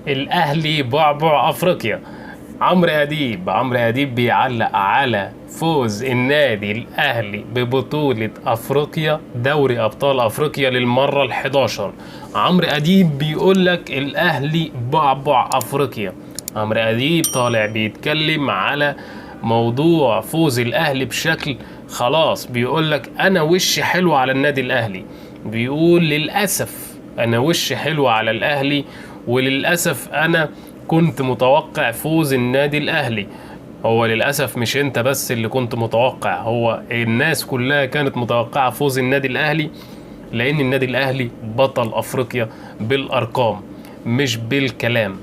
الاهلي بعبع افريقيا. عمرو اديب بيعلق على فوز النادي الاهلي ببطولة افريقيا، دوري ابطال افريقيا للمرة ال11. عمرو اديب بيقول لك الاهلي بعبع افريقيا. عمرو اديب طالع بيتكلم على موضوع فوز الاهلي بشكل خلاص، بيقول لك انا وشي حلو على النادي الاهلي. بيقول للاسف انا وشي حلو على الاهلي، وللاسف انا كنت متوقع فوز النادي الاهلي. هو للاسف مش انت بس اللي كنت متوقع، هو الناس كلها كانت متوقعه فوز النادي الاهلي، لان النادي الاهلي بطل افريقيا بالارقام مش بالكلام.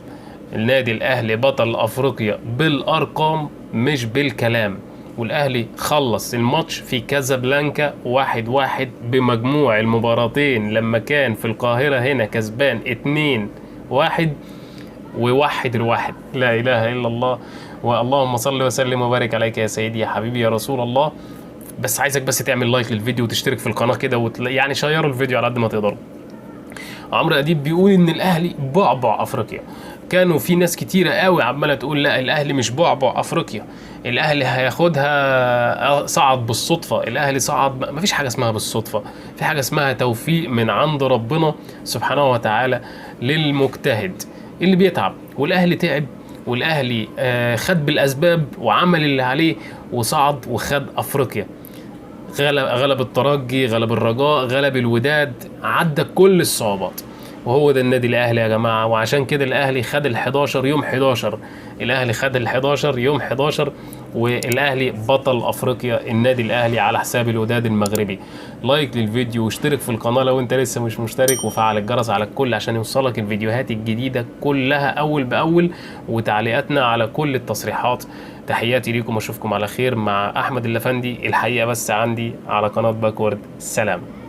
النادي الاهلي بطل افريقيا بالارقام مش بالكلام. والاهلي خلص الماتش في كازابلانكا 1-1 بمجموع المباراتين، لما كان في القاهرة هنا كسبان 2-1 ووحد الواحد. لا اله الا الله، واللهم صل وسلم وبارك عليك يا سيدي يا حبيبي يا رسول الله. بس عايزك بس تعمل لايك للفيديو وتشترك في القناة كده يعني شيروا الفيديو على قد ما تقدروا. عمرو اديب بيقول ان الاهلي بعبع افريقيا. كانوا في ناس كتيرة قوي عماله تقول لا الاهلي مش بعبع افريقيا، الاهلي هياخدها، صعد بالصدفة، الاهلي صعد. مفيش حاجة اسمها بالصدفة، في حاجة اسمها توفيق من عند ربنا سبحانه وتعالى للمجتهد اللي بيتعب. والاهلي تعب، والاهلي خد بالاسباب وعمل اللي عليه وصعد وخد افريقيا. غلب الترجي، غلب الرجاء، غلب الوداد، عدى كل الصعوبات. وهو ده النادي الاهلي يا جماعة. وعشان كده الاهلي خد ال11 يوم 11، الاهلي خد ال11 يوم 11، والاهلي بطل افريقيا النادي الاهلي على حساب الوداد المغربي. لايك للفيديو واشترك في القناة لو انت لسه مش مشترك، وفعل الجرس على الكل عشان يوصلك الفيديوهات الجديدة كلها اول باول، وتعليقاتنا على كل التصريحات. تحياتي ليكم واشوفكم على خير مع احمد اللفندي. الحقيقة بس عندي على قناة باكورد. سلام.